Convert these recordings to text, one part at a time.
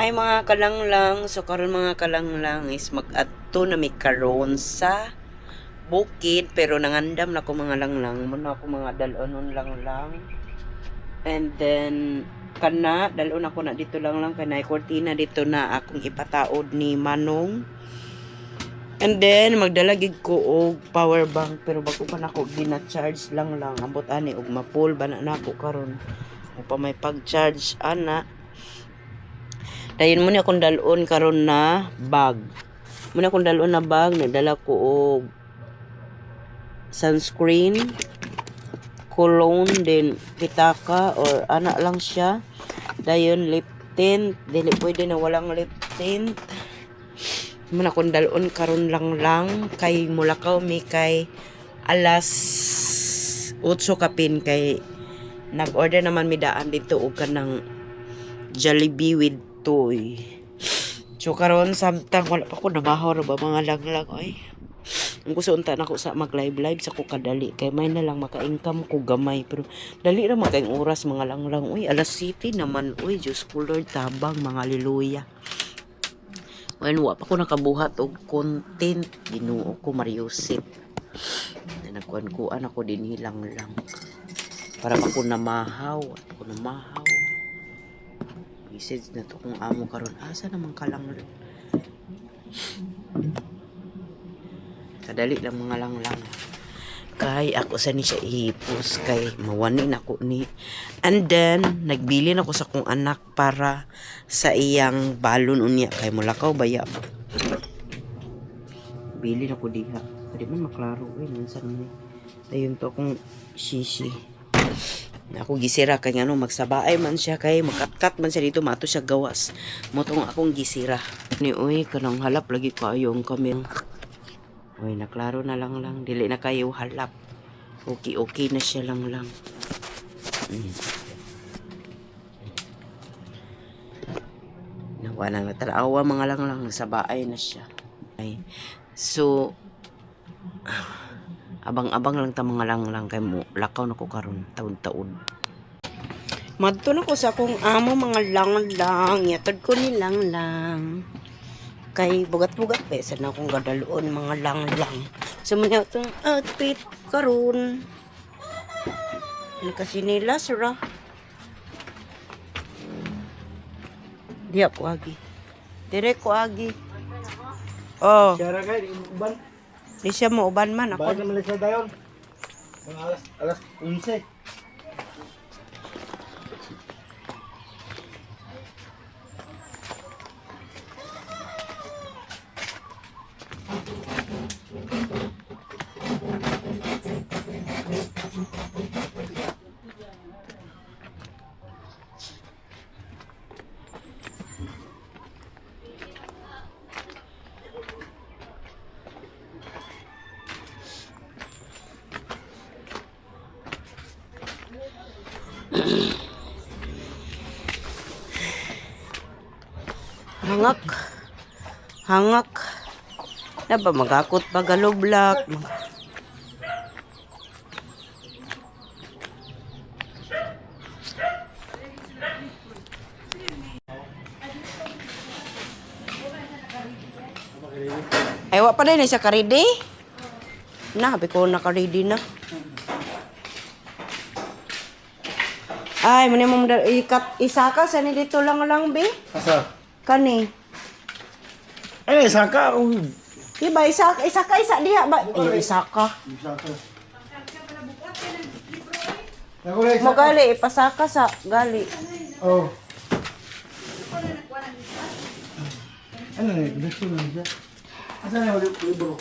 Hi, mga kalanglang. So karon, mga kalanglang, is mag-adto na mi karon sa bukid, pero nangandam na ko, mga langlang. Muna ako mga dalonon lang lang. And then kana dalon ako na dito lang lang kay kortina dito na akong ipataod ni Manong. And then magdala gid ko og power bank, pero bago pa nako gina-charge lang lang. Ambot ani og mapul ba na nako karon. O pa may pag-charge ana. Dayon mo ni akong dalon karon na bag. Mo ni akong dalon na bag, nagdala ko og sunscreen, cologne, then pitaka or ana lang siya. Dayon lip tint, dili pwede na walang lip tint. Mo na akong dalon karon lang lang kay mulakaw mi kay alas 8 kapin, kay nag-order naman mi daan dito og kanang Jollibee with toy. So karon samtang wala pa ko namahaw ra ba, mga langlang, oy. Ang gusto unta nako sa mag live live sa ko kadali kay may na lang maka-income ko gamay, pero dali ra man kayong oras, mga langlang, uy. Alas 7 naman, uy. Diyos ko Lord, tabang mga hallelujah. Well, wa pa ko nakabuhat og content. Ginoo ko Mariusip. Na nagkuan-kuan ako din hilang lang. Para pa ko namahaw, ako namahaw. Message na to kung amo karon. Asa naman ka lang? Kadali lang, mga langlang. Kay ako sa ni siya ihipos kay mawani na ko ni. And then nagbilin ako sa kong anak para sa iyang balon unya kay mulakaw baya. Bilin ako diha. Di man maklaro eh minsan ni. Ayun to akong shishi. Ako gisira kay ngano magsabaay man siya, kay makatkat man siya dito, mato siya gawas. Mo tong akong gisira. Ni uy, kanang halap lagi kaayo ang kami. Uy, naklaro na lang lang. Dili na kayo halap. Okay, okay na siya lang lang. Nawa na natalawa, mga lang lang. Sabaay na siya. Ay. So, abang-abang lang ta, mga lang lang, kay mo lakaw na ko karon taud-taud. Madto na ko sa akong amo, mga lang-lang. Yatod ko ni lang-lang. Kay bugat-bugat pa sa na akong gadaloon, mga lang-lang. So man itong outfit karon. Nakasinila sira. Di ako agi. Dire ko agi. Oh, Siya kay uban. di siya mo uban man ako. Bayad naman lang dayon. Mga alas alas 11. Hangak. Hangak. Na ba magakot pa galoblak. Ay, wa pa din siya ka-ready? Na, habi ko naka-ready na. Ay, muna mo ikat isaka sa ni dito lang lang be. Asa? Kani. Ay, saka. Uy. Di ba isaka isaka isa diha ba? Ay, isaka. Saka. Ako lang Mo gali ipasaka sa gali. Oh. Ano na, gusto na siya. Asa na yung libro?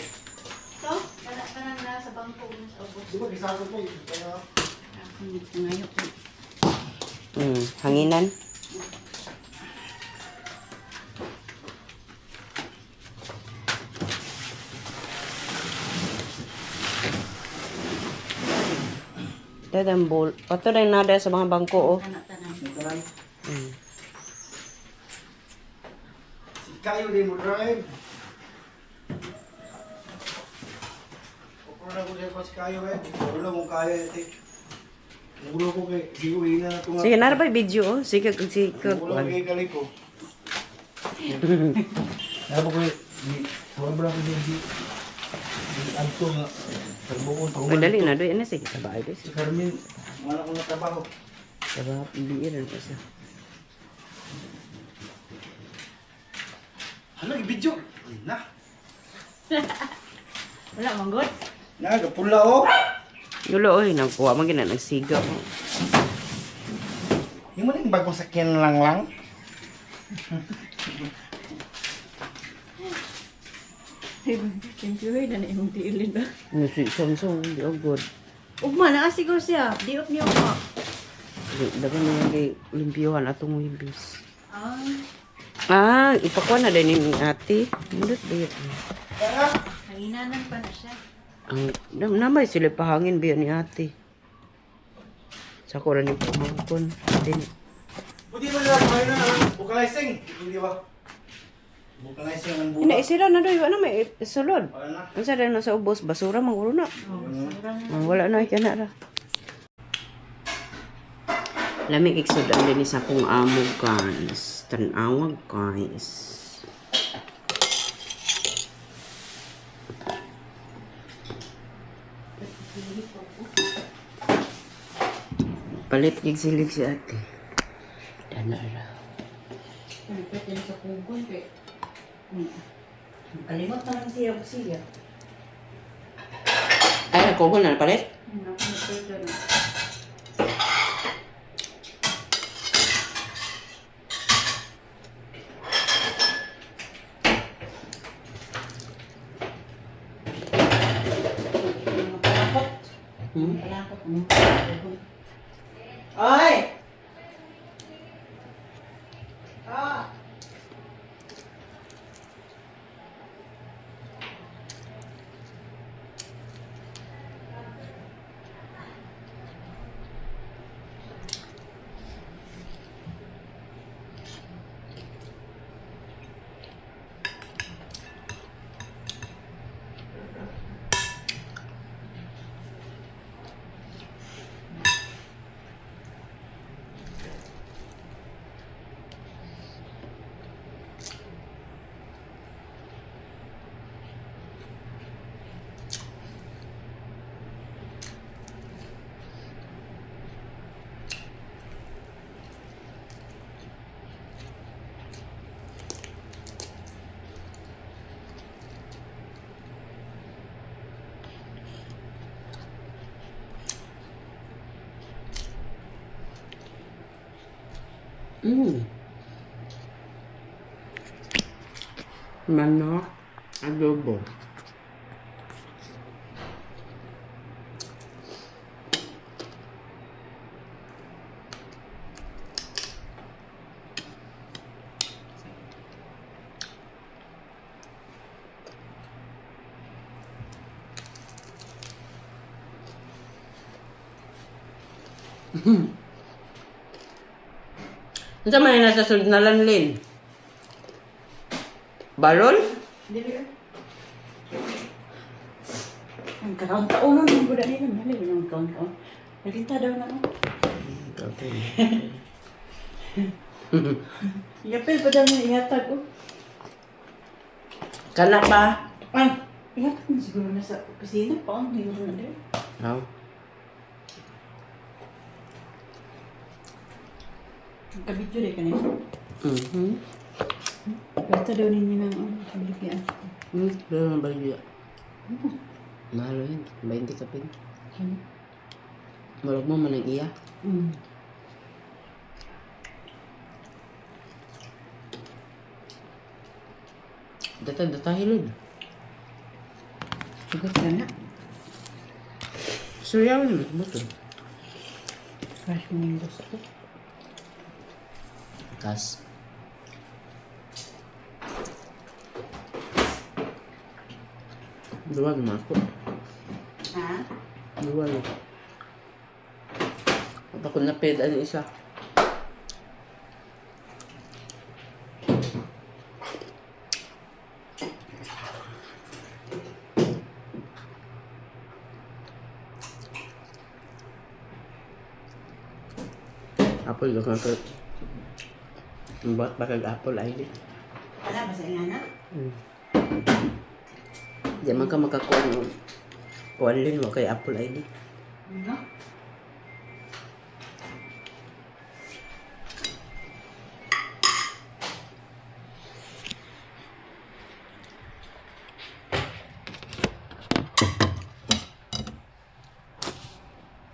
So, wala ka nang nasa bangko mo sa ubos. Di ba kisaka ko? Kaya Hanginan. Dadang bol. Pato na nada sa mga bangko oh. Tanan-tanan. Kayo di mo drive. Upro na ko siya pas kayo eh. Ulo mo kayo eh. Ulo ko kay di ko hina na tunga. Sige, nara ba video oh? Sige, sige. Ulo kay kaliko. Napa ko tuwa ba ko di di anto nga trabuon pa Madali na doy ana sige sa bahay doy. Si Carmen, wala ko na trabaho. Trabaho biiran pa siya. Hala, video. Ay na. Wala, manggod. Na, gapula oh. Yulo oy nagkuha man gina nagsiga. Yung mo na yung bagong sakyan lang lang. Thank you, na na imong tiilin ba? Ano si Samsung di agad. Ugma na siguro siya. Di up niyo pa. Dagan na yung kay limpyuhan atong wibis. Ah, Ah, ipakuha na din ni ate. Mundot ba yun? hanginanan pa na siya. Ang namay sila pahangin ba yun ni ate? Sa ko ni pamangkon. Ate ni. Buti mo nila kumain na ang vocalizing. Hindi ba? Vocalizing ang buka. Ina isira na doy, wala may sulod. Wala na. Unsa dahil na sa ubos basura manguro na. Oh, basura na. Ah, wala na kaya na ra. Lami iksod ang din sa akong amo guys. Tanawag guys. Palit gig silig si ate. Dana ra. Pwede sa kugon kay. Kalimot na lang siya siya. Ay, ako na palit. Ano, pwede na. Hmm? Palakot mo. Ay! Ah! Manok adobo. Unsa man nasa sulod na lanlin? Balon? Dili ah. Ang kaon-kaon nun, ang buda nila. Dali, ang kaon-kaon. Nakita daw na ako. Yapil pa daw niya ihatag. Oh. Kana pa? Ay, ihatag na siguro na sa opisina pa. Ang siguro na din. No. Ang kabidyo rin kanina. Mhm. Basta daw ninyo ng ano, baligyan. Pero ang baligya. Mahal yun. 20 kapin. Hmm. Murag mo man ang iya. Data, data hilod. Sugat ka na. Suryaw naman mo to. Fresh mo yung gusto. Kas. Duwag mo ako. Ha? Duwag. Ako na ped ang isa. Apple, gagawin ko. Ang buhat pa kag Apple ID. sa ingana. Di man ka makakuha ng kuan mo kay Apple ID. No?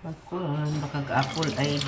Pagkuhan, bakag Apple ID.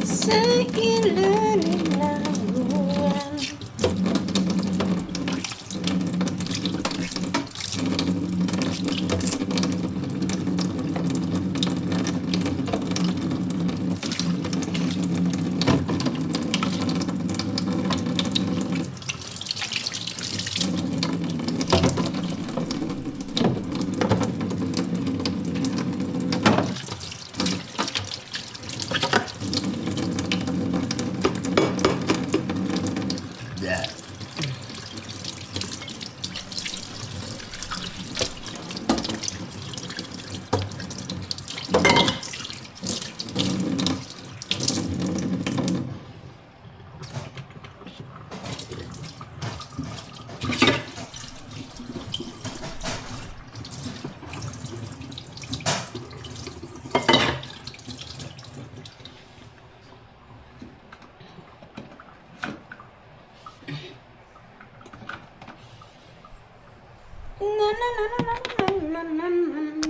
Sa ilalim ng buwan. Na na na na na na na na.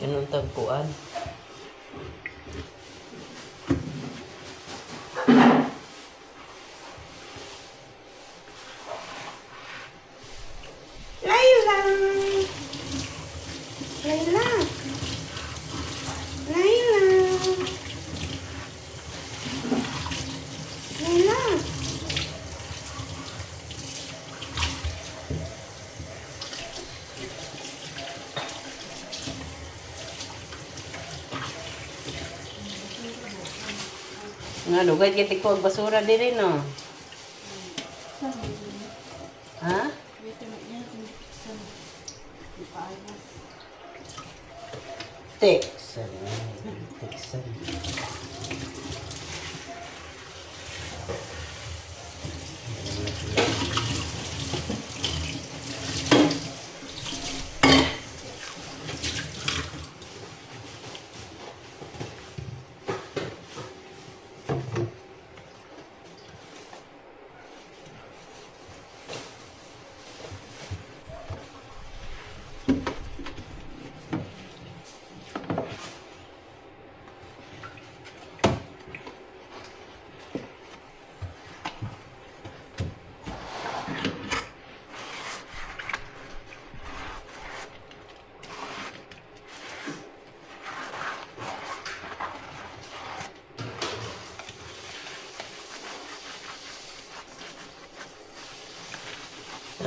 Ganun tagpuan. Layla! Layla! Layla! Layla! Nga, lugay kita ko ang basura diri, no? Ha? Texan. Texan.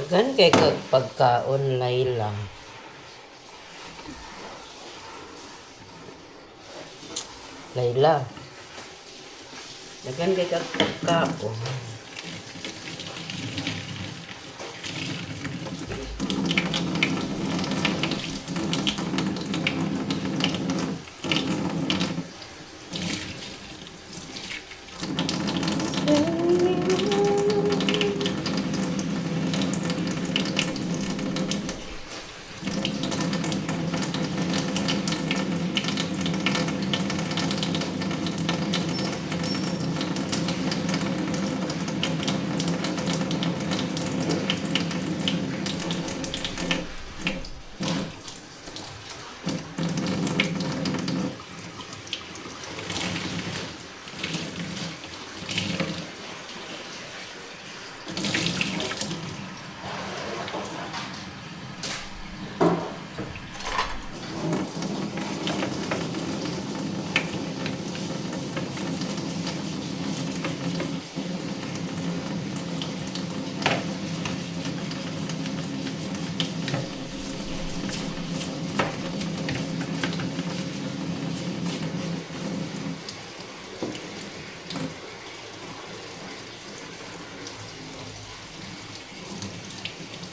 Daghan kay kag pagkaon, Layla. Layla. Daghan kay kag pagkaon.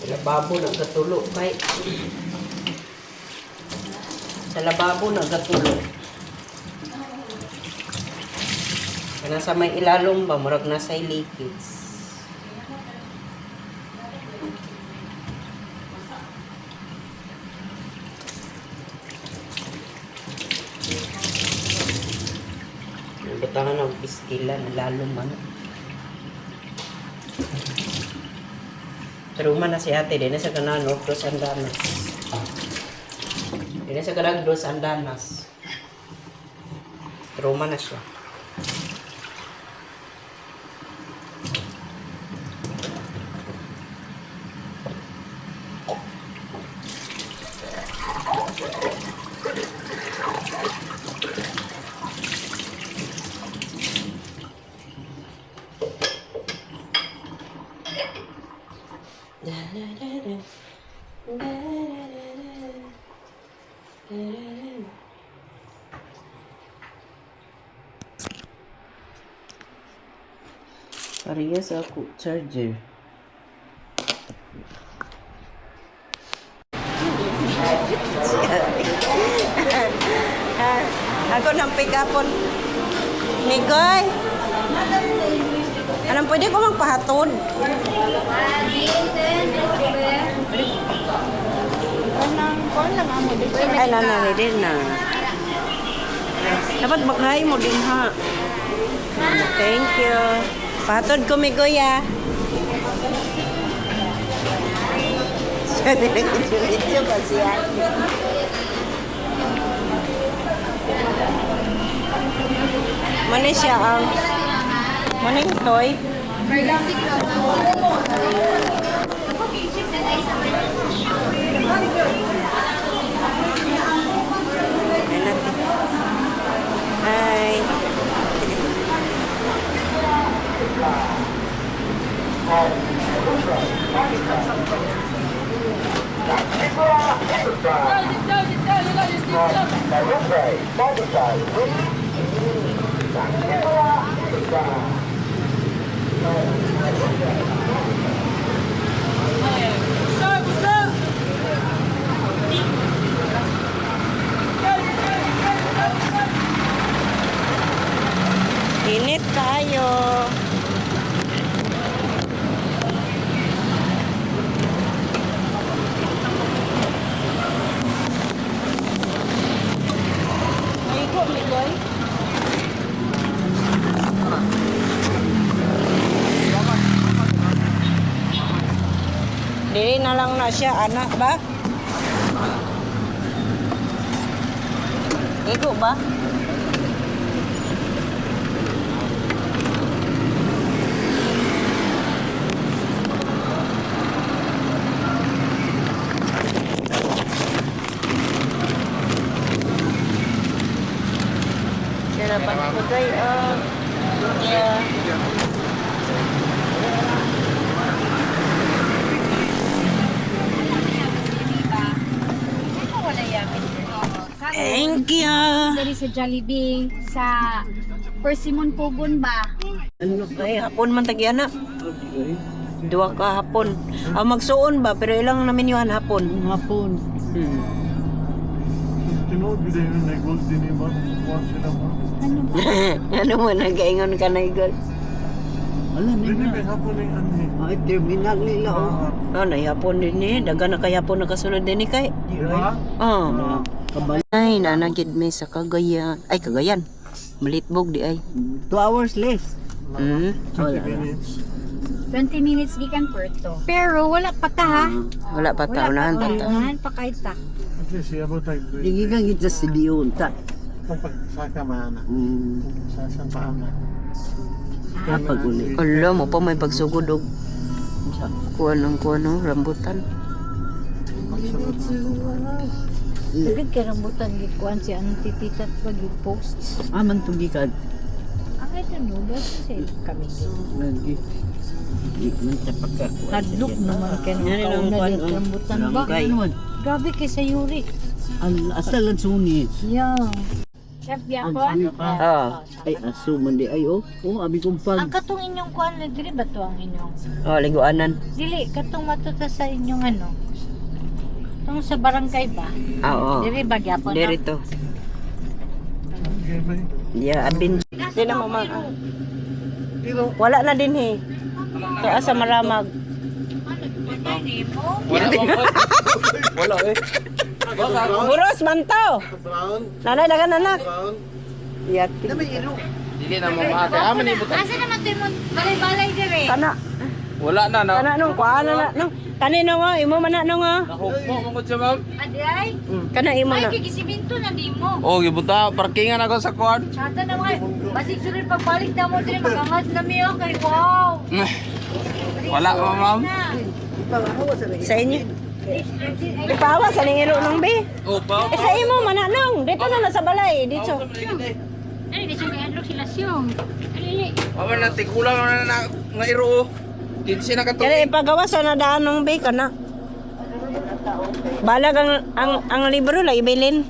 Sa lababo nagatulo kay. Sa lababo nagatulo. Kana sa may ilalom ba murag nasa leakage. Batangan og biskila lalom man. Pero man na si ate, di na sa kanan, no? Dos andanas. Di na sa kanang dos andanas. Trauma na siya. Parehas ako charger. Ako nang pick up on Migoy. Anong pwede ko magpahatod? Ay, na, din na. Dapat bagay mo din ha. Thank you. Pahatod ko, Migoy, ah. Siya nilagay kasi ate. Muna siya ang muna yung toy. Ayan natin. Hi. Init tayo. Maigo, Migoy. Dili na lang na siya, anak ba? Igo ba? Sarapan ko kayo. Yeah. wala yapit. Thank you. Dali sa Jollibee, sa Persimmon Pugon ba? Ano kay hapon man tagi anak. Duha ka hapon. Ah, magsuon ba pero ilang namin yuhan hapon. Hapon. Tinuod gud yun na gold din ba? Kuan sila ba? Ano ba? Ano mo nagaingon ka na igol? Wala na Dili na. may hapon ning anhi. Ay, terminal nila oh. Oh, na hapon din ni. Daga na kay hapon nakasunod din ni kay. Di ba? Oh. Kabal. Ay, nanagid may sa Cagayan. Ay, Cagayan. Malitbog di ay. 2 hours less. 20 minutes. 20 minutes gikan Puerto. Pero wala pa ta ha. Wala pa ta, unahan pa ta. Unahan pa kay ta. At least siya ba tayo Hindi kang kita si Dion ta. Pagsaka maana. Sa Santa Ana. Kapag uli. Ala mo pa may pagsugod og kuan ang kuan ang rambutan. Tugid kay rambutan gikuan si Auntie Tita pag posts. Ah, man tugi ka. I don't know, basta say kami. Lagi. Di man ta pagka. Hadlok naman kay Yan ang nang kauna kuan, di oh. rambutan ba? Barangay. Ano man? Grabe kay sa Yuri. Ang asal ang sungit. Yeah. Chef Biakon? Ah. Ay, aso man di ay oh. Oh, abi kong pag. Ang katong inyong kuan dili ba to ang inyong? Oh, liguanan. Dili katong matuta sa inyong ano. Tong sa barangay ba? Ah, oo. Dili ba gyapon? Diri to. Yeah, abin. Di na mama. Pero Wala na din he. Kaya sa maramag. Wala Wala eh. Buros mantaw. brown, Nanay dagan anak. brown. Yati. Dili na mo maate. Ah, man ibutan. Asa naman to imong balay-balay dire? Kana. Wala na na. Kana nung kuan na nung. Kani no nga, imo man na no nga. Nahugmo mo gud siya, ma'am. Adi ay. Kana imo Ay na. kay gisiminto na nimo. Oh, gibuta parkingan ako sa kuan. Chata na mga basig sulod pagbalik na mo dire magangas na mi oh, kay wow. Wala pa, ma'am. Na. Sa inyo. Ipawa sa ning iro nung be. Oh, pa. Eh, sa imo man na nung. Dito na na sa balay dito. Ay, di siya kay sila siyong. Ay, Mama na tikulang na na nga iro. 15 na kato. Kaya ipagawa sa nadaan nung be kana. Balag ang libro la ibilin.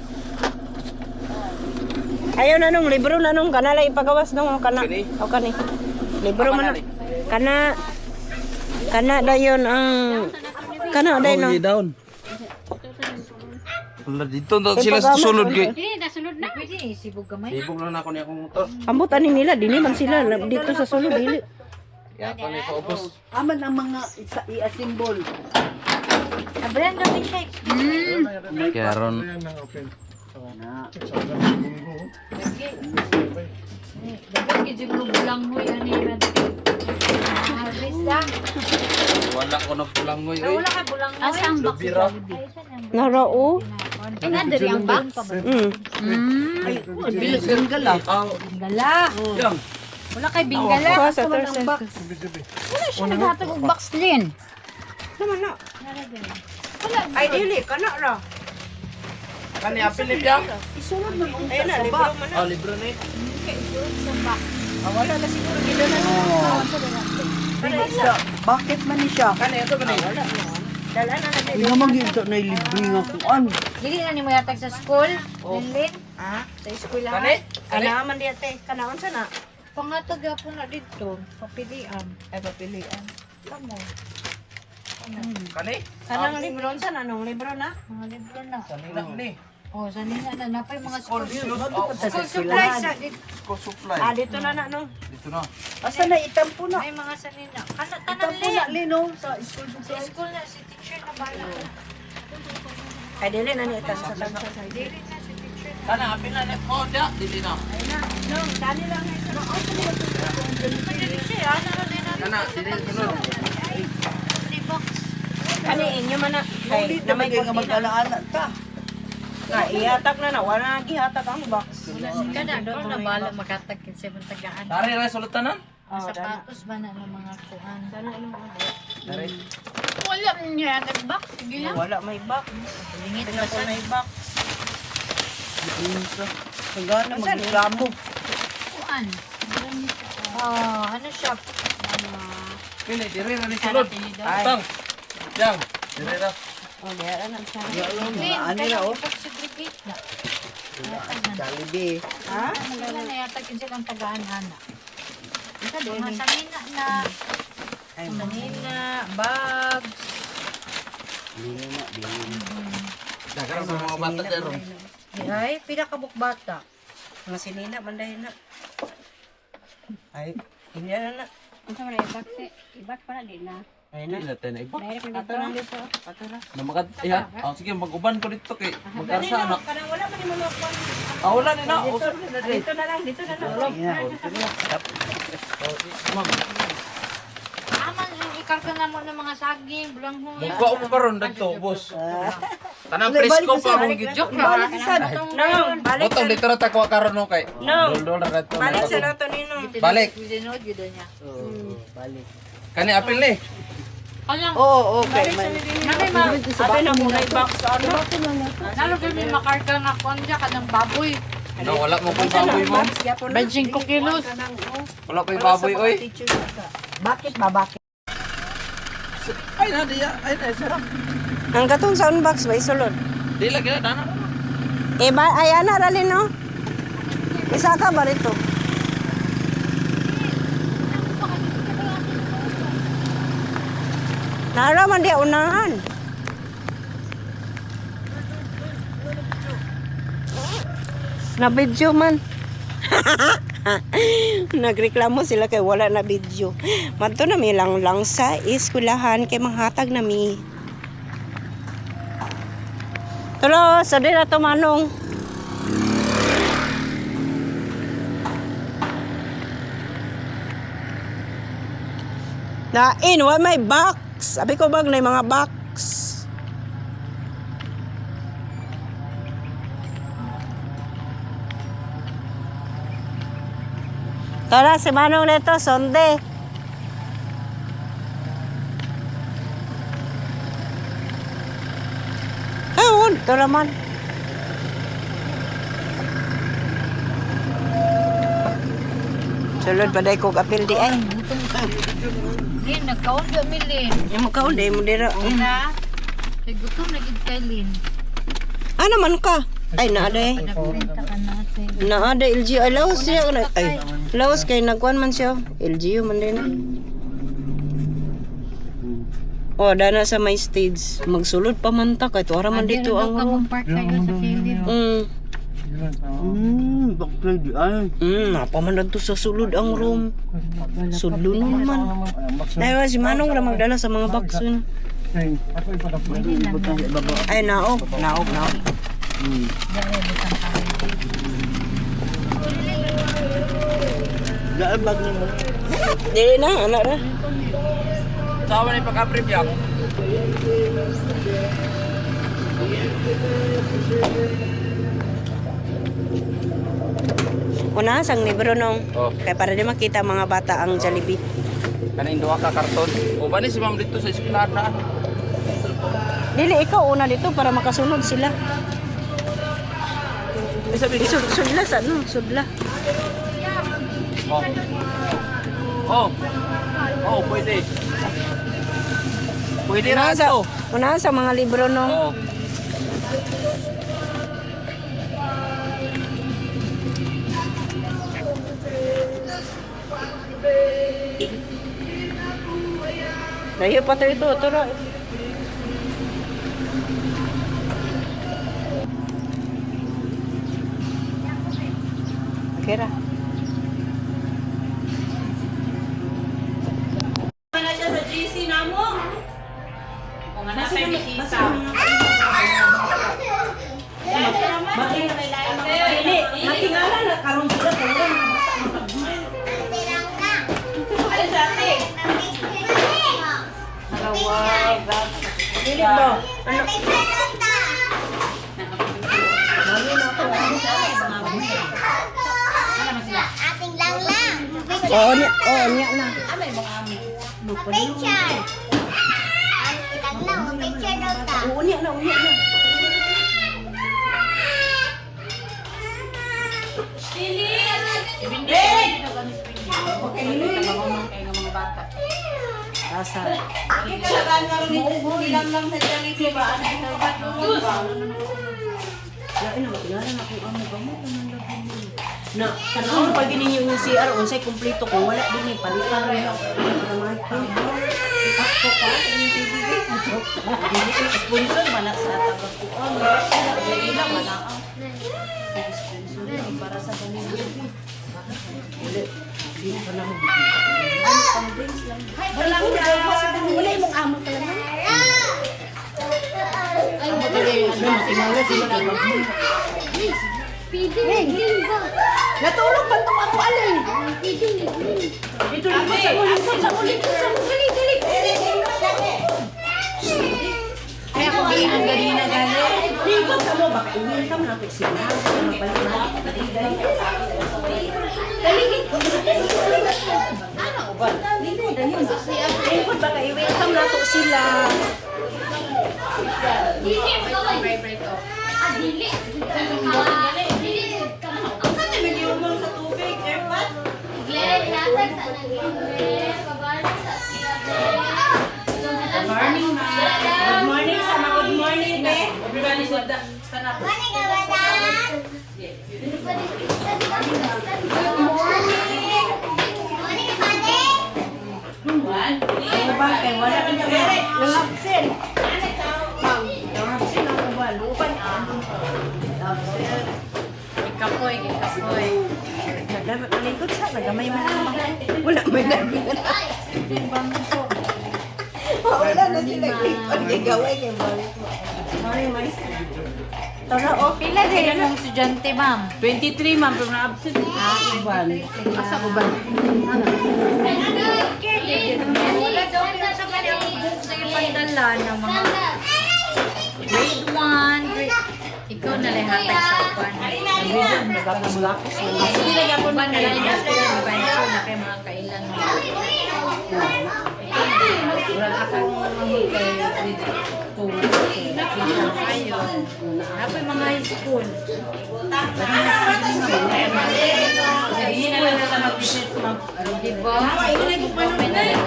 Ayaw na nung libro na nung kana la ipagawas nung o kana. Kani? O kani. Libro Apa man na na. Kana kana dayon ang kana dayon ang down. Wala dito na sila sa sulod kay. Dili na sulod na. Pwede isibog gamay. Ibog lang na ako niya akong motor. Ambot ani nila dinhi man sila dito sa sulod dili. Yato ni paubos. Aman ang mga isa i-assemble. Abraham kami siya. Karon Ayan ang open. Na. Sa bunggo. Dapat gid yung bulang hoy ani ra. Harvest da. Wala ko na pulangoy oy. Wala ka bulang hoy. Asa ang box? Lubira. Narao. Ay, na diri ang box. Ay, oh, bilis ang gala. Bingala. Yang. Wala kay bingala. Kuha sa tersen. Wala siya naghatag og box lin. Naman na. Ay dili kana ra. Kani apil ni yang. Ayun na libro man na. Oh, libro ni. Ah, wala na siguro gid na. Bakit man ni siya? Kani ato kani. Dala na na Hindi naman ginto na libre nga kuan. Dili na nimo yatag sa school. Lin. Ha? Sa school ha. Kani? Kana man di ate, kana unsa na? Pangatag gyapon na didto, papilian. Ay papilian. Kamo. Kani? Kanang libro unsa na nung libro na? Mga libro na. Kanina ni. Oh, sanina na napay mga school. Oh, School supplies sa dito. School supply. Ah, dito na na nung. Dito na. Asa na itampo na? May mga sanina. Kana tanan Itampo na lin. lino sa school Sa supply. school na si teacher na bala. Ay dili na ni ita sa tansa. Dili na si teacher. Kana apil na ni ko da dili na. Nung, dali lang ay Dili siya ana ra din na. Kana dili sunod. Box. Kani inyo man na. Kay Ulit na na may may nga kurtina. mag-alaala ta. Nga ihatag na na wala na gihatag ang box. Kana doon na bala makatag kinsa man tagaan. Dari ra sulod tanan. Oh, dana. Sapatos ba na ng mga kuan? Dari. Wala niya nag-box. Sige lang. Wala may box. Lingit Wala ba sa may box. Sagana magreklamo. kuan? Oh, ano siya? Kini diri ra ni sulod. Tang. Yang. Diri ra. Oh, diara na siya. Lin, Ano na, oh. Segregate na. Jollibee. Ha? Wala na yata kinsa kang tagaan ana. Mga sanina na. Sanina, bags. Daghan sa mga bata dyan ron. Ay, pila ka bata. Mga sinina man dahil na. Ay, hindi na na. Unsa man ibak si? Ibak pa na di na. Ay na. Hindi na tayo na iba. Direct na Ato dito. lang dito. Ato lang. Na makat iya. Oh, sige, mag-uban ko dito kay magkarsa anak. Kanang wala man ni mo kuan. Ah, wala ni na. Usap ni na dre. Dito na lang, dito na lang. Ma'am, Aman, ikarga na mo ng mga saging, bulanghoy. mugwa ko karon dito, boss. Tanang presko pa mong gid. Joke ra. No, balik. Botong dito ra ta kuha karon no kay. No. Dol-dol ra dito. Balik sa nato nino. Balik. Sinod yun niya. Balik. Kani apil ni. Kanang, Oo, okay. Man. nami ma, Ato na kung may box ano. nalo kami makarga nga konja kanang baboy. No, wala mo kong baboy mo. 25 kilos. Wala ko'y baboy oy. Bakit ba bakit? Ay na diya, ay na sarap. Ang katong sound box ba isulod? Di lagi na dana. Eh ba ay ana ra no? Isa ka ba rito? Nara man di unahan. Na video man. Nagreklamo sila kay wala na video. Madto na mi lang lang sa eskwelahan kay manghatag na mi. Tulo, sa di na to manong. Nain, why may box? Sabi ko bag na yung mga box. Tara, si Manong nito, sonde. Ayun, ito naman. Sulod pa dahil kong apil di ay. Lin, nagkaon ka mi Lin. Yung mukha di mo dira. Na, kay gutom na gid kay Lin. Ano man ka? Ay, naada eh. Nagprenta ka na ate. Naada LGU. Ay, laos siya. Ay, laos kay nagkuan man siya. LGU man din. Oh, dana sa may stage. Magsulod pa man ta kay tuara man dito ang Ka park kayo sa kilid. Bakit di ay. Napa man dito sa sulod ang room. Sudlunon man. Dahil si Manong ra magdala sa mga box yun. Ay, naog, naog, naog. Daan bag nimo. Dili na, anak ra. Sawa ni pag-apri biyak. Una, sang libro nong. Oh. Kay para di makita mga bata ang Jollibee. Kaning duha ka karton. Uban ni si ma'am dito sa eskwelahan na. Dili, ikaw una dito para makasunod sila. Ay sabi Sudla sa ano, sudla. Oh. Oh. Oh, pwede. Pwede ra Una sa, to. una sa mga libro nong. Oh. Layo pa to ito, ito ra. Okay ra. Na siya sa GC namo. Kung ano sa bisita. Dili, matingala na karon sila kay wala mga bata. Dili ba? Ano? Ating lang lang. Oo, niya, oo, niya na. Picture. Lang lang, picture daw ta. Oo, niya na, oo, niya na. Mga bata. Tasa. Lain na matingala na kung amo gamot naman lagi ni. Na tan-awon pa gini yung CR unsay kumpleto ko wala din eh palitan rin ako. Ako pa, yung TV. Dili ko sponsor man na sa tagakuan. Sa ila man na ang sponsor na para sa kanila. Dili di pa na mo. Wala imong amo talaga. Amo tagay ano matingala sila kay mag. Natulog pa itong ako alin. Dito lingkod sa mo, lingkod sa mo, lingkod sa mo. Dali, dali. Ay ako giingon ganina gani. Lingkod sa mo baka i-welcome na ko sila. Balik na dali dali. Dali, lingkod. Ano ba? Lingkod ayun. Lingkod baka i-welcome na to sila. Good morning, ma. Good morning sama good morning be. Everybody should stand up. Morning, Amanda. Good morning. Morning, Amanda. Ano ba kay wala ka na Nangabsen. Nangabsen ang uban. Uban ah. Ikapoy, ikapoy. Nalingkod sa nagamay man ang mga. Wala may nagbilan. Wala na sila lingkod kay gaway kay balik. Sorry, mais. Tara oh. Pila din mong estudyante, ma'am? 23, ma'am, pero na-absent. Ah, uban. Asa ko ba? Wala daw pero sa kanya ang book sa ipandala ng mga grade 1, grade... Ikaw na lang hatag sa uban. Nagapos-lapos. Sige lang ako ba na lang na na kay mga kailan mo. Wala akong kay grade 2. Ayo. Apoy mga high school. Sabihin na lang sa mag-visit, ma'am. Di ba? Open na lang.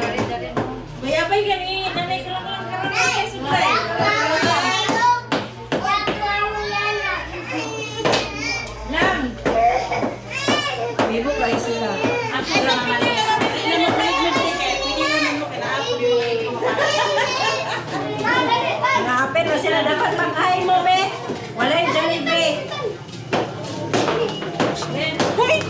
Bayabay gani, nanay ko lang lang karon kay supply. Lang. Bibo kayo sila. Ako lang ang alas. Pwede na pwede na mo kailangan ko yung Ngapin na sila dapat mag-hi mo, be. Wala yung Jollibee. Hoy!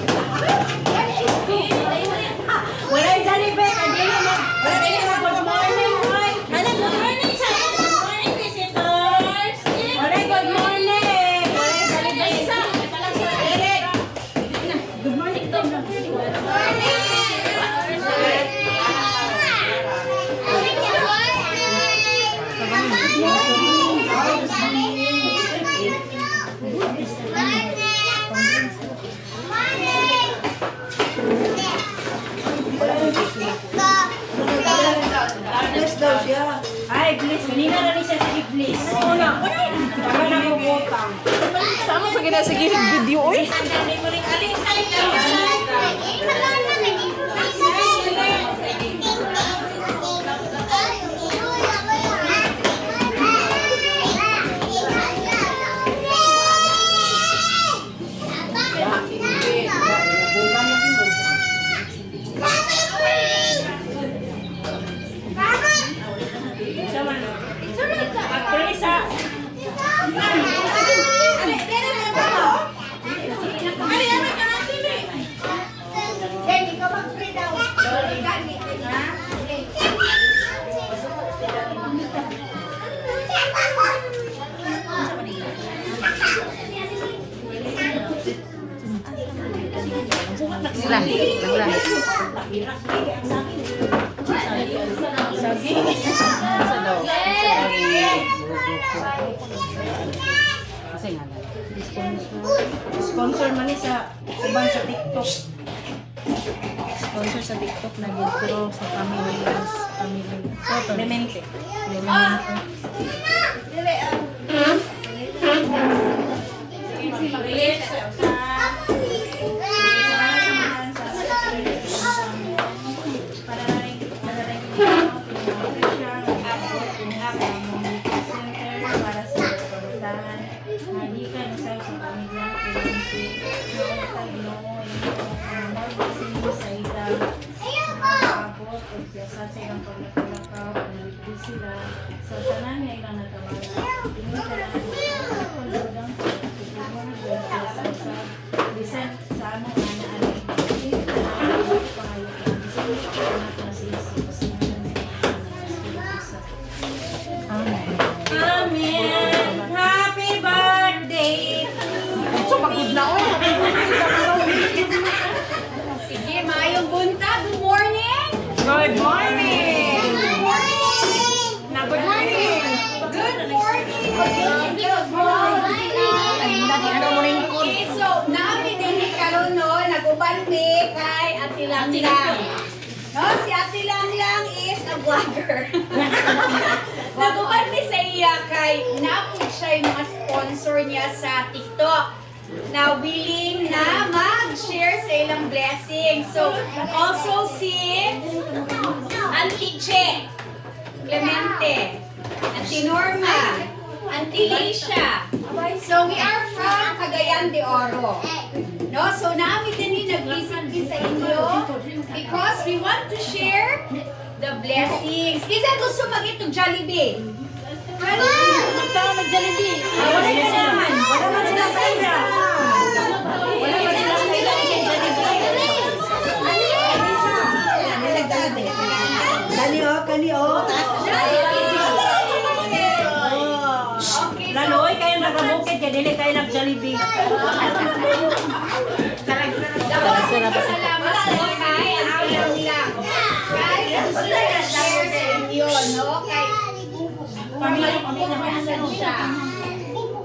Wala yung Jollibee. Kanina mo. Wala kayo na good morning, hoy. Hala, good morning sa Good morning, visitors. Wala yung good morning. Wala yung Jollibee. Eric. Good morning to. Bless daw siya. Ay, bliss. Kanina na rin siya si Bliss. Una. Tama na ko butang. Sama pa gina sa video oy. Teresa. Sila. Lang. Kasi nga lang. Sponsor man ni sa uban sa TikTok. Sponsor sa TikTok na gid pero sa family family. So, Clemente. Clemente. Para sa sa pamilya kay Nancy. Naunta Ginoo imong mga blessings sa ilang abot ug sa sa ilang paglakaw, panalipdi sila sa tanan nga ilang natawanan. Kini tanan ang bisan sa among ana ani. Kini tanan ang pangayo bisan sa anak na si Jesus. Amen. Happy birthday So pagod na oy. Sige, maayong buntag. Good morning! Good morning. Good morning! Na good morning. Good morning! Good morning! Okay, so naami din ni karon no, nag-uban mi kay Ate Langlang. No, si Ate Langlang is a vlogger. Nag-uban mi sa iya kay napud siya yung mga sponsor niya sa TikTok na willing na mag-share sa ilang blessing. So, also si Auntie Che, Clemente, Auntie Norma, Auntie Leisha. So we are from Cagayan de Oro. No, so namin din yung nag-visit din sa inyo because we want to share the blessings. Kinsa gusto mag-itog Jollibee? Jollibee! Magkano nag-Jollibee? Wala ka naman. Wala man sila sa ila. Wala man sila sa ila. Dali oh, kani oh. Jollibee! Okay, so Laloy, kayo nagabukid, kaya dili kayo nag-Jollibee. Dapat salamat po kay Ate Lang. Kay gusto na share sa inyo, no? Kay pamilya siya.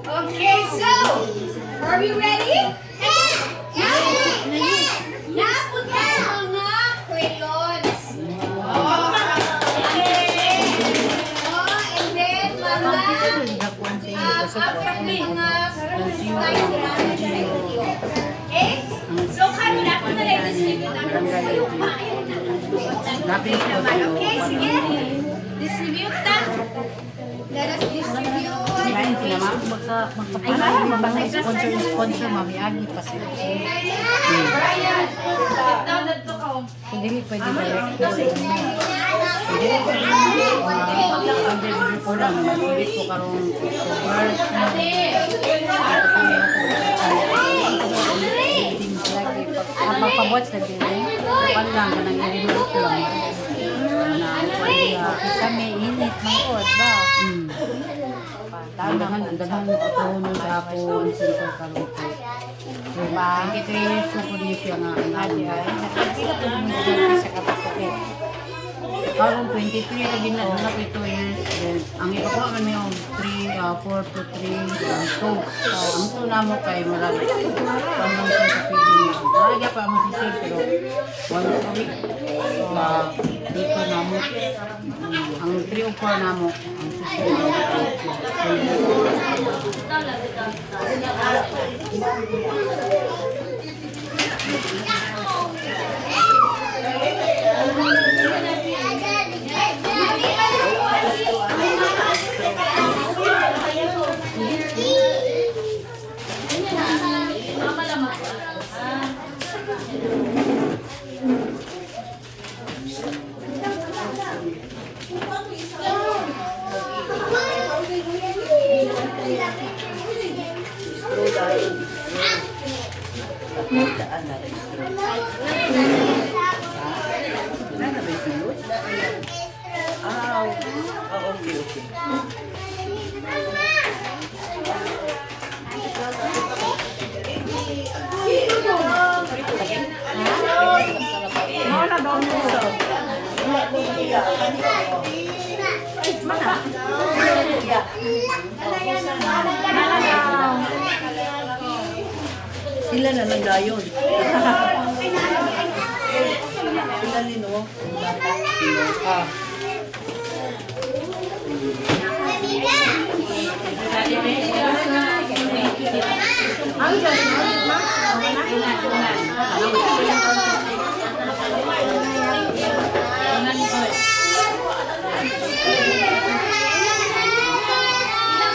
Okay, so, are we ready? Yeah! Napunta ang mga crayons. Oh, oh, and then mga after mga supplies namin sa inyo. Okay? So, karon ako na lang distribute ang naman. Okay, sige. Distribute ta. Let us distribute. Ay, sponsor, sponsor, mami, agi pa sila. Brian, sit down na to ka. Kung dili pwede direct. Under before lang, mag-ulit ko karong October. Magpa-watch na din. Kuan lang, kanang i-remote lang. Na, kuan Sa may init mangod ba? Ang daghan, ang daghan ako sa hapon, center karon ko. Diba? 23 years ko ni siya nga ang Adi ay, nakapila po mo sa kapatid. Karon 23 ra gina na ko 2 years. Then ang ikakuha man mi og 3 4 to 3 2. Ang two namo kay murag pamang sa feeding niya. Naga pa mo si sir pero one week ma dito namo. Ang 3 o 4 namo ang susunod. Daan na rin. Wala na ba yung sulod? Ah, oh, okay, okay. Sila na lang dayon. Sila ni no. Ah.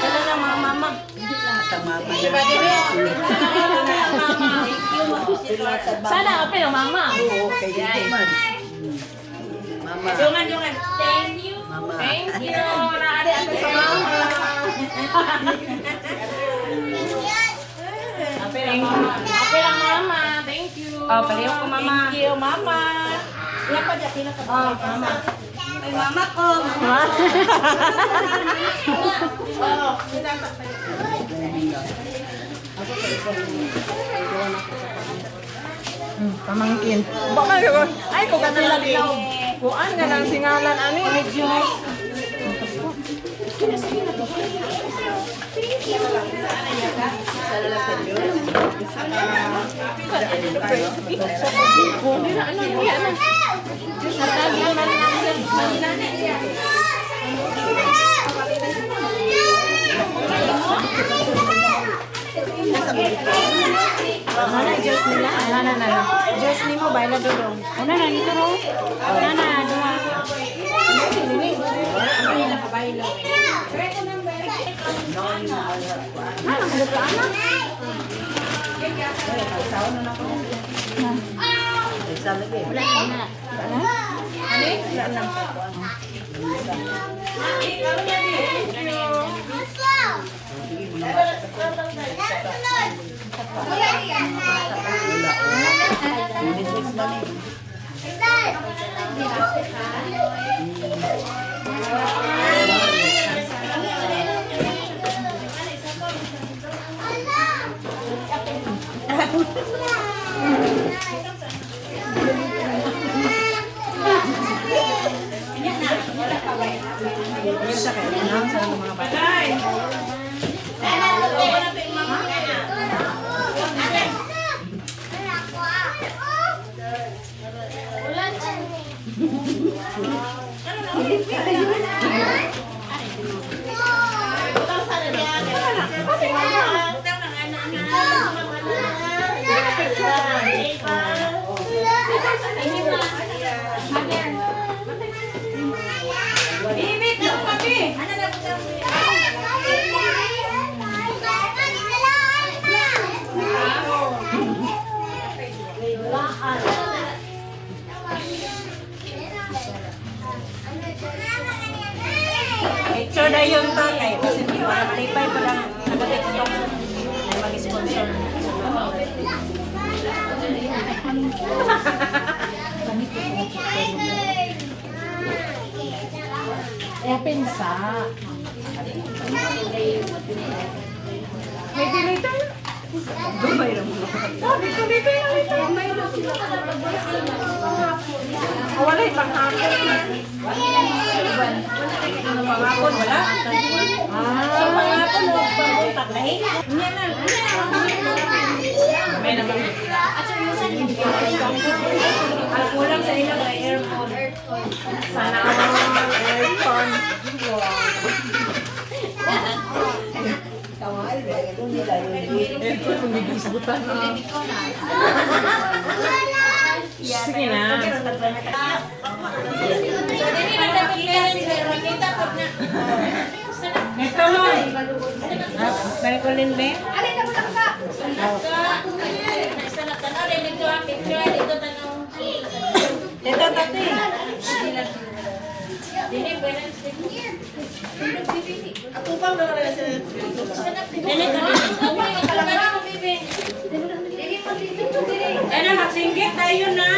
Wala na mga mama. Sa mama. mama. Sana apil ang mama. Oo, kay dito man. Mama. Dungan, dungan. Thank you. Mama. Thank you. Naari ako sa mama. Apil ang mama. Apil ang mama. Thank you. Oh, pareho ko mama. Thank you, mama. Wala pa dyan, pila ka ba? Oh, mama. Ay, mama ko. Pamangkin. Baka ay ko kanila di. Kuan nga nang singalan ani. Ana, Diyos nila. Ana, na, na. Diyos nimo, baila dodong. Una na dito ro. Una na duha. Picture na yun ta kay kasi para malipay pa lang nag-TikTok ay mag-sponsor. Eh pinsa. May delay tayo. Oh, dito dito dito. Oh, wala panghapon. Pangapon wala. So pangapon mo panguntak lahi. Nya na. May naman. Ang kulang sa ila kay aircon. Sana all aircon. Aircon magigisgutan na. Sige na. So dili lang dapat parents kay makita pod na. Neto mo. Balik ko be. Alin na mo lang ka? Dito tati. Ano, magsinggit tayo na.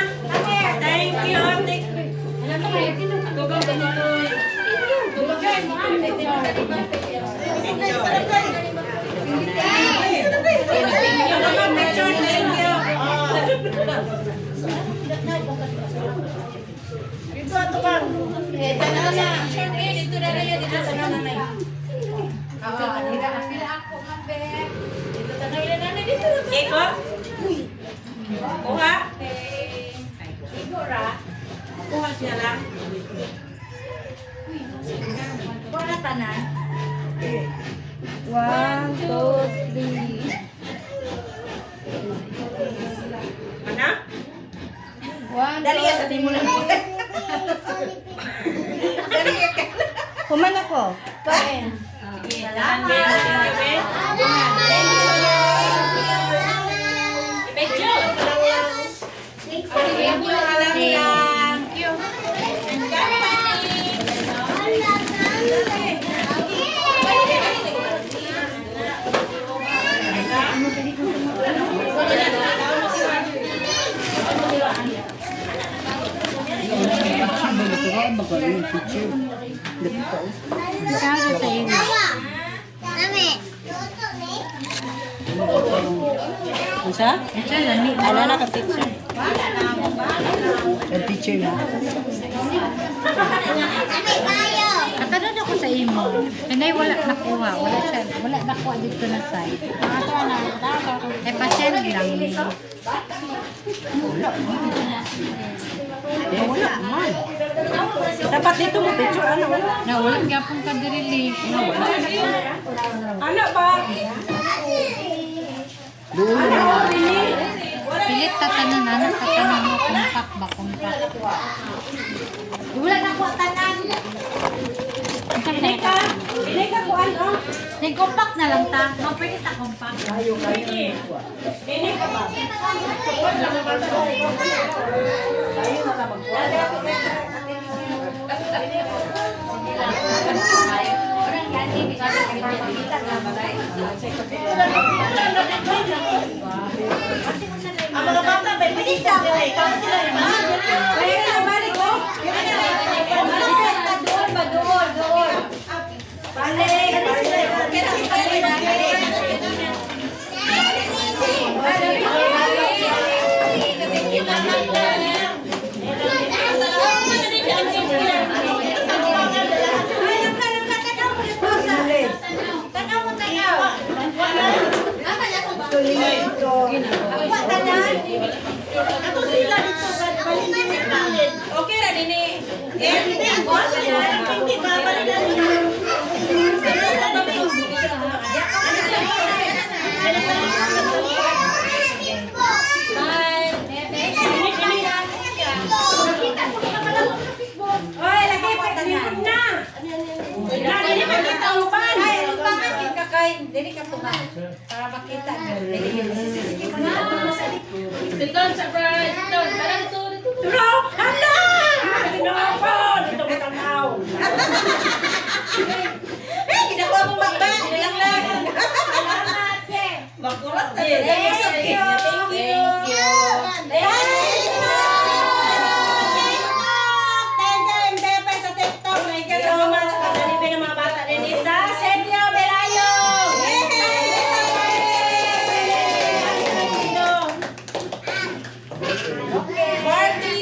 Thank you, ate. Picture, thank you. Iko? Kuha? Iko ra? Kuha siya lang. Wala tanan. 1 2 3. Ano? 1 Dali ya sa mo lang. Human ako. Salamat. Thank you, Ben. Yung picture. Lapit pa oh. Kano sa inyo? Unsa? Ito lami. Ano na ka picture? Ang picture na. Katanod ako sa imo. Nanay, wala nakuha. Wala siya. Wala nakuha dito na side. Eh, pasend lang. Eh, wala man. Dapat dito mo picture ano? Na, wala gyapon ka dirili. Ano ba? Pilit tatanan, anak tatanan mo. Kumpak ba, kumpak. Wala nakuha tanan. Hindi ka. Hindi ka kuan oh. Nay, kumpak na lang ta. No, pwede ta kumpak. Hindi ka ba? Ang mga bata, may bisita. Ikaw sila, Ay, balik ko. Doon ba? Doon, doon. Balik. Ato sila dito, balin din sa balin. Okay ra nini. Eh, hindi. Hindi ba, balin na nila. Oy, lagi pa lingkod na. Na dili makita ang uban. Ay, bakit ka kay? Dili ka tunga. Para makita. Dili. Sige mo na. Turo! Hala! Ginoo ko! Dito mo tanaw. Eh, ginawa mo bakba. Lang lang. Makurat na yun. Thank you. Thank you. Thank you. Sa TikTok. Thank you so much sa katalipin ng mga bata din sa Senyo Belayo.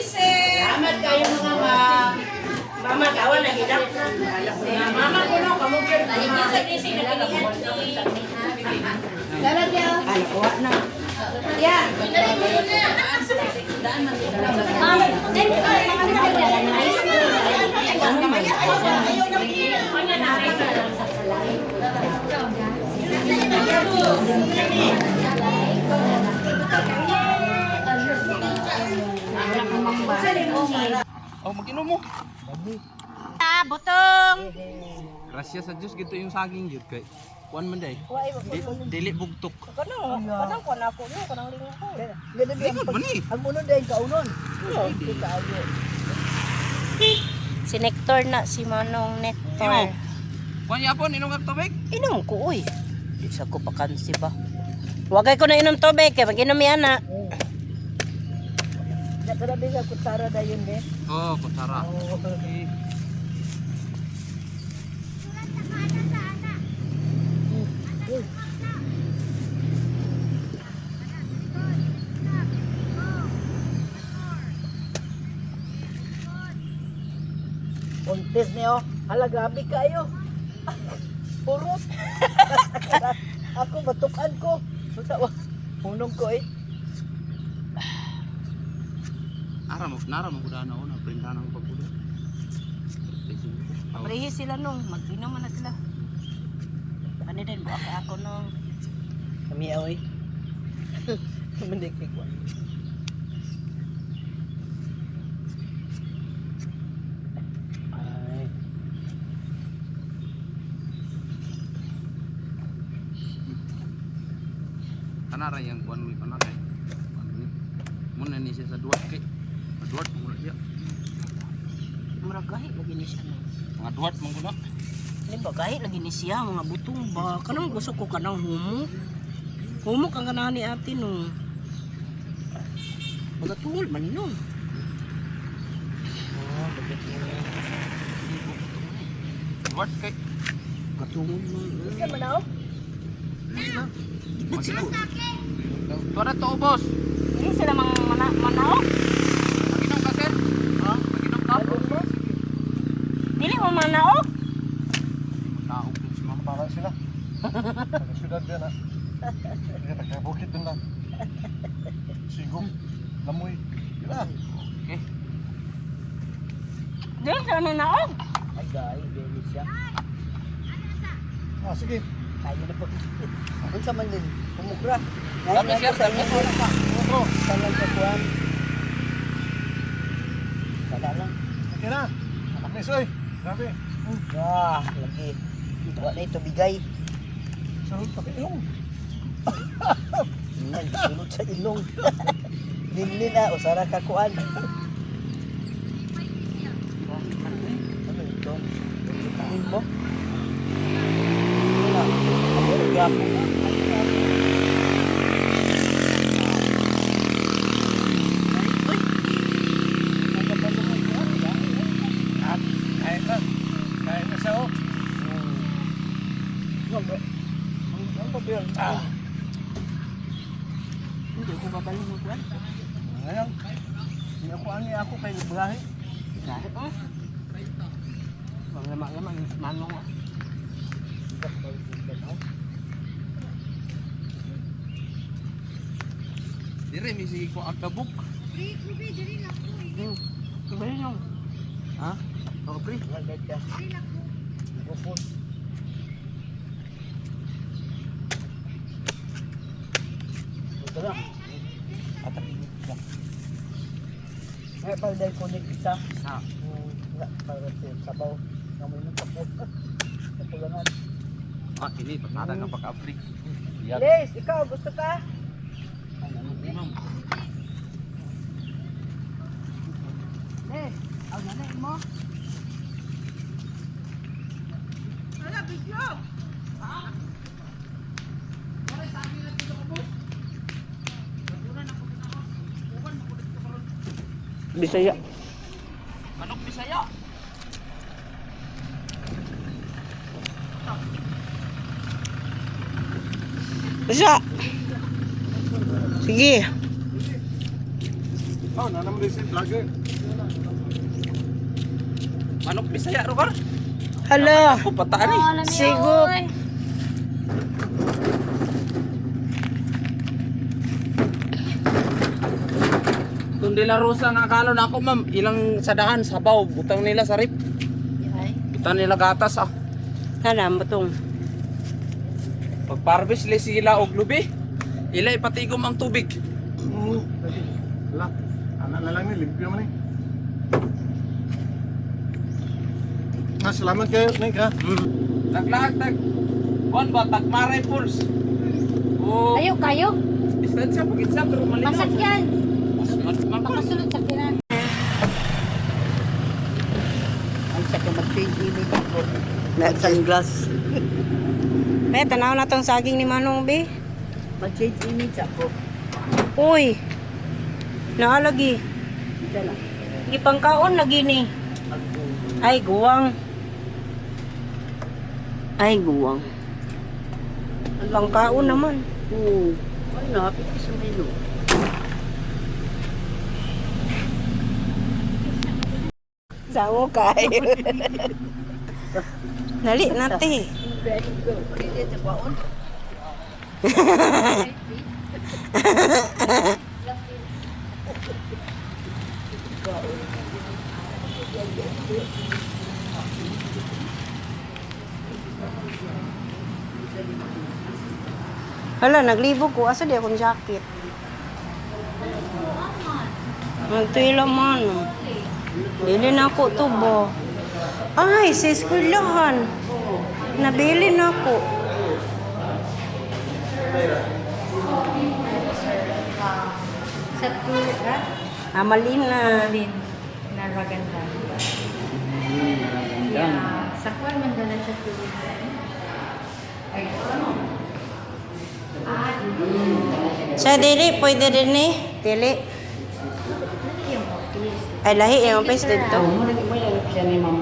Salamat kayo mga ma'am. Mama, gawa na gina. Mama ko no, kamo gyud. Ah, nakuha na. Ano man? Oh, mag-inom mo. Ah, butong. Grasya sa Diyos gito yung saging yun kay. Kuan man day. Dili bugtok. Kanang kanang kuan ako no, kanang lingkod. Likod man ni. Ang unon dahil kaunon. Si Nectar na, si Manong Imo. Nectar. Kuan yapon inom kag tubig. Inom ko, uy. Di sa ko pakansi ba. Wagay ko na inom tubig, kay mag-inom yan na. Nakarabi sa kutsara dayon eh. Oh, kutsara. Okay. Untis niyo. Hala, grabe kayo. Purot. Ako, batukan ko. Basta, hunong ko eh. Ara mo, nara mo kuda na una, printa na mo pagkuda. Parehi sila nung, mag-inom man na sila. Ano din, buka ako nung. Kami oy. Mendekik ko. Ay. Kanara yang kuan mi kanara. Kuan ni. Mun na ni siya sa duwat kay. Duwat mo na siya. Murag gahi lagi ni siya no. Mga duwat man guna. Ano ba, gahi lagi ni siya, mga butong ba. Kanang gusto ko kanang humo. Humo kang ganahan ni ate no. Baga tungol man no. Oh, dapat mo. Dwart kay. Katungod man. Isa man ako. Maginom. Tuwa na to, boss. Hindi sila mang manaok. Maginom ka, sir? Ha? Maginom ka? Dili mo manaok. Taog din si ma'am. Para sila. Taga syudad din ha. Taga bukid din na. Sigong. Lamoy. Sila. Okay. Dili sila manaok. Ay, gay, dili siya. Ah, sige. Kayo na pag Unsa man din, pumukra. Dami, sir, dami. Bro, Sa lang sa kuwan. Kada lang. okay na. Matamis oy. Grabe. Ah, lagi. Wa na ito bigay. Sarap pa ilong. Nan, sulod sa ilong. Dinli na, usara ka kuan. Ano ito? Kain mo? Wala. Ako, nagyapon. At kain na. Kain na siya oh. Ah. Hindi ko babalik mo kuan. Ngayon. Hindi ako ani ako kay librahe. Dahil oh. Mga mga manong ah. Dire mi sige ko ang kabuk. Ha? Oh, pre. Ito lang. Atapin ka. May pa dahil kunig isa. Sa. Nga, para sa sabaw. Ngamoy ng kapot. Kapulangan. Ah, kini pasada ka pa ka, pre. Les, ikaw gusto ka? Ma'am. Les, ang nanay mo. Wala, video. Bisaya. Manok Bisaya. Bisaya. Sige. Oh, nanam din si vlogger. Manok Bisaya ro kar. Hala. Ako pataan eh. Sigup. Kung de la Rosa nga akala na ako, ma'am, ilang sadahan sabaw butang nila sa rip. Butang nila gatas ah. Hala, batong. Pag harvest le sila og lubi. Ila ipatigom ang tubig. Wala. Anak na lang ni limpyo man eh. Ah, salamat kayo, Nick ha. Taglaag tag. Kuan ba tagmaray pulse. O Ayo kayo. distansya pagit siya pero malinaw. Masakyan. Mas Makasulod sa kinan. Ang sa mag-change image ko. Nag-sunglass. May tanaw na tong saging ni Manong be. Mag-change image ako. Uy. Naalagi. Isa lang. Gipangkaon lagi ni. Ay guwang. Ay guwang. Pangkaon naman. Oo. Ano, happy ka sa menu. Sawo kayo. Nali nate. Hala, naglibog ko. Asa di akong jacket? Nagtuila man. Dili na ako to ba? Ay, sa eskwelahan. Nabili na ako. Sa tulad ha? Amalina. Lin. Naraganda. Yeah. Sa kuwan man dala siya 2 weeks. Ay, ano? Sa dili, pwede din eh. Dili. Yung office. Ay, lahi yung office dito. Mo lagi mo siya ni Ma'am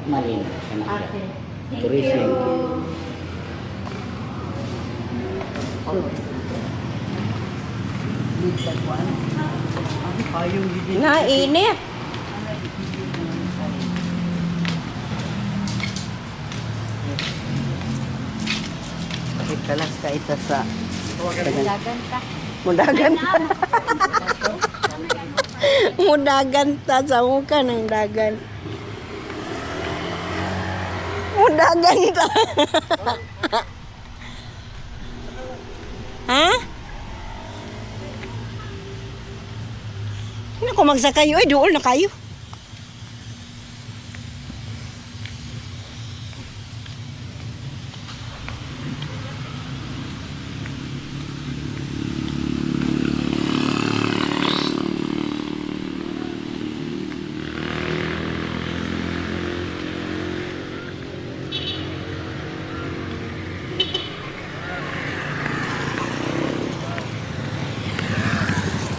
Malin. Ate. you. Na, init. Kalas ka ita sa Dagan ka. Mudagan ta. Mudagan ta sa muka ng dagan. Mudagan ta. Ha? Naku, magsakayo. Ay, duol na kayo.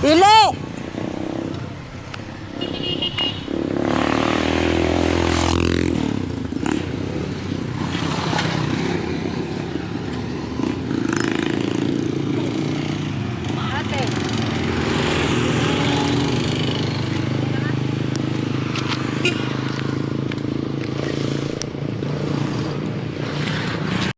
Dili!